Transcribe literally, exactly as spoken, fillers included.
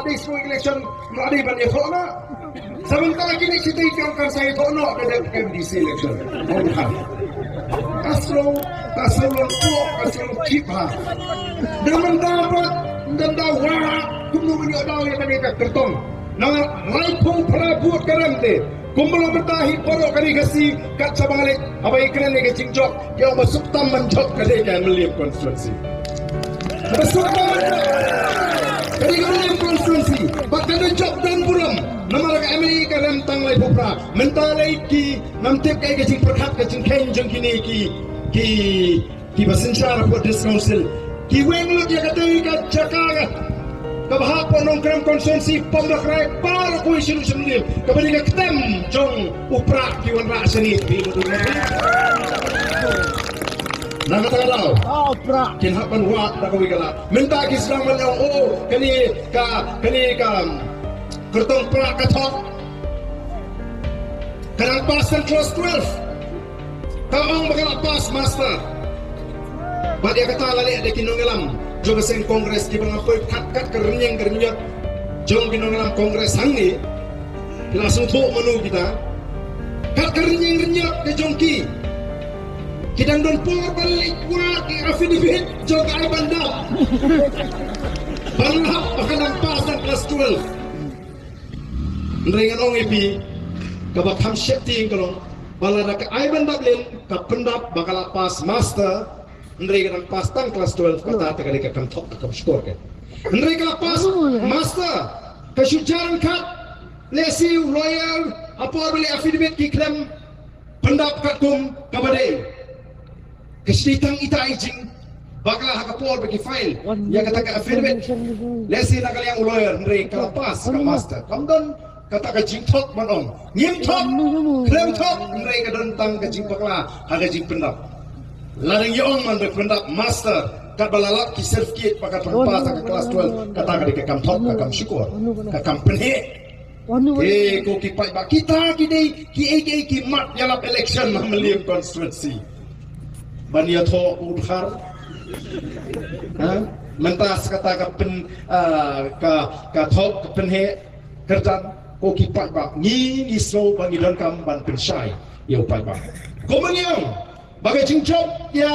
District election la dei ban ïathoh noh. Sa mynta kine ki dei ki ong kan sa ïathoh noh ka dei ka M D C election. Ong ha. Ka shu, ka shu long tuh, ka shu long kip ha. Da mynta pat, da mynta wah, kumno ban ïoh daw ïa kane ka kyrtong. Namar laiphew phra vote ka rem te. Kumba la mynta hi baroh kane ka sngi kat shaba ngi leit haba ngi kren ïa ka jingjop, ïa ba suk tam ban jop ka dei ka M L A constituency. Ba suk tam ban jop ka dei ka M L A constituency. Ba ka dei jop don burom. Namar ka M L A ka rem tang laiphew phra. Mynta lei ki ngam tip kaei ka jingpyrkhat ka jingkheiñ jong kine ki, ki kiba synshar hapoh District Council. Ki weng lut ïa katei ka jaka ka, kaba hap hapoh Nongkrem constituency, Pamlakrai, baroh kawei sha Nongshemaliang, kaba dei ka ktem jong u Prah ki wanrah shane. Na kata ka daw kin hap ban wad da kawei ka lad. Mynta ki sdang ban ong, oh, kane ka, kane ka kyrtong Prah ka thok. Ka dang pass tang klas twelve. Ka ong ba ka la pass master. Bad ïa kata la leh da ki nongïalam jong ka seng Congress kiba nga poi kat kat ka rynïeng ka rynïot jong ki nongïalam Congress hangne. Ki la sngewthuh mano kita. Kat ka rynïeng rynïot ka jong ki. Ki dang don por ban leit wad ïa ki affidavit jong ka Aiban Dap. Ban lap ba ka dang pass tang klas twelve. Hynrei ngan ong ïa phi, kaba kham sheptieng ka long ba lada ka Aiban Dap leh ka pyndap ba ka la pass master, hynrei ka dang pass tang klas twelve, kata te ka dei ka kam thok ka kam shukor ka. Hynrei ka la pass master, ka shu jar ryngkat, lehse u lawyer, ha por ba leh affidavit ki khlem pyndap katkum kaba dei. Ka sdei tang ita i jingbakla ha ka por ba ki file ïa kata ka affidavit. Lehse na ka liang u lawyer, hynrei ka la pass ka master. Kam don kata ka jingthok ban ong ngim thok, khlem thok, hynrei ka don tang ka jingbakla ha ka jingpyndap. Lada ngi ong man ba pyndap master, katba la lap ki certificate ba ka dang pass ha ka klas twelve, kata ka dei ka kam thok, ka kam shukor, ka kam pynheh. Eh, ko ki paidbah, kita ki dei kiei kiei ki mat ïalap election ha Mylliem constituency. Ban ïathoh u dkhar. Ha? Mynta sa kata ka pyn, ah, ka, ka thok, ka pynheh kyrdan, ko ki paidbah, ngi, ngi sngew ba ngi donkam ban pynshai ïa u paidbah. Kumba ngi ong ba ka jingjop ïa